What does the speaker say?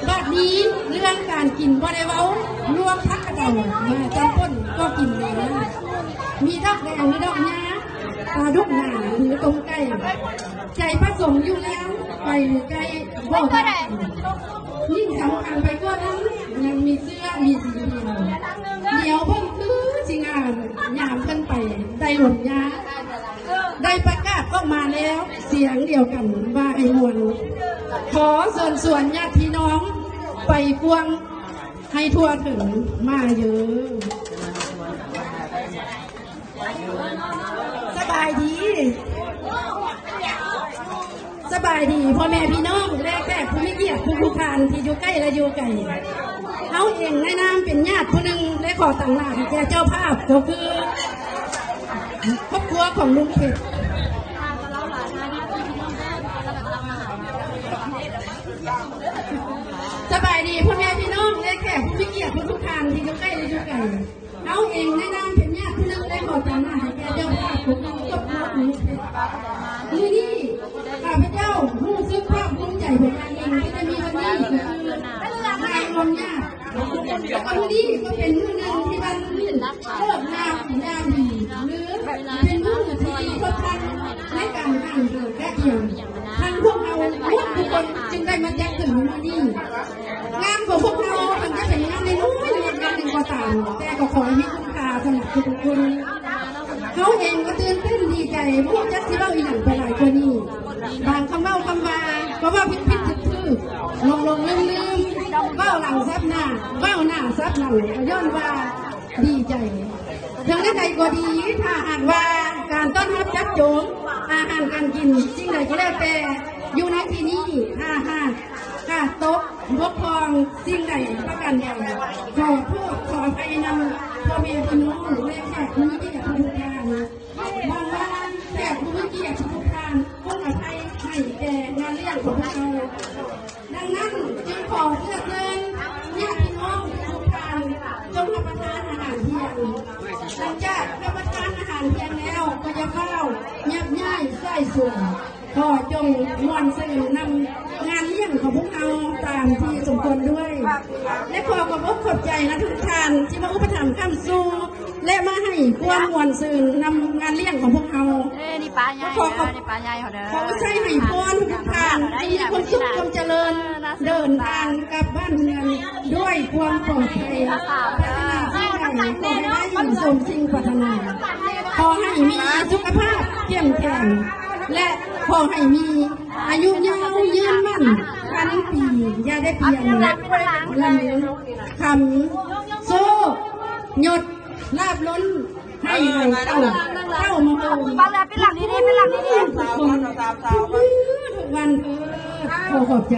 ບາດນີ້ເລື່ອງການກິນບໍ່ໄດ້ເວົ້າ, ລວກຜັກກະເດົາມາຈຳປົນກໍກິນແລ້ວ. ມີດອກແດງ ມີດອກຫຍ້າ, ປາດຸກໜາ ຫຼື ຕົ້ມໄກ່. ໃຈປະສົງຢູ່ແລ້ວ, ໄປຫຼືໃກ້ບໍ່ວ່າກັນ. ຍິ່ງສຳຄັນໄປກວ່ານັ້ນ, ຍັງມີເຊື້ອມີສີພຽງ. ດຽວເບິ່ງຄືຊິງາມ, ຍາມເພິ່ນໄປໄດ້ລົມຫຍ້າ. ໄດ້ປະກາດອອກມາແລ້ວ ສຽງດຽວກັນວ່າໃຫ້ມ່ວນ. ຂໍເຊີນຊວນຍາດພີ່ນ້ອງໄປກວ້າງໃຫ້ທົ່ວເຖິງມາເດີ. ສະບາຍດີ. ສະບາຍດີພໍ່ແມ່ພີ່ນ້ອງ ແລະ ແຂກຜູ້ມີກຽດທຸກໆທ່ານທີ່ຢູ່ໃກ້ ແລະ ຢູ່ໄກ. ເຮົາເອງໃນນາມເປັນຍາດຜູ້ໜຶ່ງ ໄດ້ຂໍຕາງໜ້າໃຫ້ແກ່ເຈົ້າພາບ ກໍຄືຄອບຄົວຂອງລຸງເພັດ. ສະບາຍດີພໍ່ແມ່ພີ່ນ້ອງ ແລະ ແຂກຜູ້ມີກຽດທຸກໆທ່ານທີ່ຢູ່ໃກ້ ແລະ ຢູ່ໄກ. ເຮົາເອງໃນນາມເປັນຍາດຜູ້ໜຶ່ງ ໄດ້ຂໍຕາງໜ້າໃຫ້ແກ່ເຈົ້າພາບ ຜູ້ນຳຄອບຄົວຂອງລູກເພັດ. ມື້ນີ້ຂ້າພະເຈົ້າຮູ້ສຶກພາກພູມໃຈເປັນຢ່າງຍິ່ງ ທີ່ໄດ້ມີວັນນີ້ ກໍຄືງານລວມຍາດ. ແລະ ມື້ນີ້ກໍເປັນມື້ໜຶ່ງທີ່ວັນເລີກງາມຍາມດີ ຫຼື ເປັນມື້ທີ່ດີທົດທັນໃນການຫ່າງເຫີນແຍກທາງ. ທັງພວກເຮົາໝົດທຸກຄົນຈຶ່ງໄດ້ມາຈັດຂຶ້ນໃນມື້ນີ້. ງານຂອງພວກເຮົາເຖິງຈະເປັນງານນ້ອຍໆ ງານໜຶ່ງກໍຕາມ, ແຕ່ກໍຂໍໃຫ້ມີຄຸນຄ່າສຳລັບທຸກໆຄົນ. ເຮົາເອງກໍຕື່ນເຕັ້ນດີໃຈ, ບໍ່ຮູ້ຈັກຊິເວົ້າອີ່ຫຍັງໄປຫຼາຍກວ່ານີ້. ບາງຄຳເວົ້າຄຳວ່າກໍເວົ້າຜິດໆຖືກໆ, ຫຼົງໆລືມໆ, ເວົ້າຫຼັງສັບໜ້າ, ເວົ້າໜ້າສັບຫຼັງ, ກໍຍ້ອນວ່າດີໃຈ. ເຖິງແນວໃດກໍດີ, ຖ້າຫາກວ່າການຕ້ອນຮັບຈັດໂຈງ, ອາຫານການກິນ, ສິ່ງໃດກໍແລ້ວແຕ່ ຢູ່ໃນທີ່ນີ້, ຖ້າຫາກຂາດຕົກບົກຜ່ອງສິ່ງໃດປະການໃດ, ຂໍໂທດຂໍອະໄພນຳພໍ່ແມ່ພີ່ນ້ອງ ແລະ ແຂກຜູ້ມີກຽດທຸກທ່ານ. ຫວັງວ່າແຂກຜູ້ມີກຽດທຸກທ່ານຄົງອະໄພໃຫ້ແກ່ງານລ້ຽງຂອງພວກເຮົາ. ດັ່ງນັ້ນຈຶ່ງຂໍເຊື້ອເຊີນຍາດພີ່ນ້ອງທຸກທ່ານ ຈົ່ງຮັບປະທານອາຫານທ່ຽງ. ຫຼັງຈາກຮັບປະທານອາຫານທ່ຽງແລ້ວ ກໍຢ່າຟ້າວຍັບຍ້າຍສາຍສວນ. ຂໍຈົ່ງມ່ວນຊື່ນນຳງານລ້ຽງຂອງພວກເຮົາຕາມທີ່ສົມຄວນດ້ວຍ ແລະ ຂໍຂອບອົກຂອບໃຈນະທຸກທ່ານທີ່ມາອຸປະຖຳຄ້ຳຊູ ແລະ ມາໃຫ້ຄວາມມ່ວນຊື່ນນຳງານລ້ຽງຂອງພວກເຮົາ. ເອີ ນີ້ປາໃຫຍ່ເດີ ນີ້ປາໃຫຍ່ເຮົາເດີ. ຂໍອວຍໄຊໃຫ້ພອນທຸກທ່ານຈົ່ງມີຄວາມສຸກຄວາມຈະເລີນ, ເດີນທາງກັບບ້ານເຮືອນດ້ວຍຄວາມປອດໄພ. ປາດຖະໜາສິ່ງໃດຂໍໃຫ້ໄດ້ສົມສິ່ງປາດຖະໜາ. ຂໍໃຫ້ມີສຸຂະພາບເຂັ້ມແຂງ ແລະ ຂໍໃຫ້ມີອາຍຸຍາວຍືນໝັ້ນພັນປີ, ຢ່າໄດ້ປ່ຽນລະເມີນຄຳ, ໂຊກຍົດ ລາບລົ້ນໃຫ້ເຕົ້າເຕົ້າມະໂຫ. ຟັງແລ້ວເປັນຫຼັງດີໆ ເປັນຫຼັງດີໆ ທຸກຄົນ ທຸກມື້ທຸກວັນເທີດ. ຂໍຂອບໃຈ.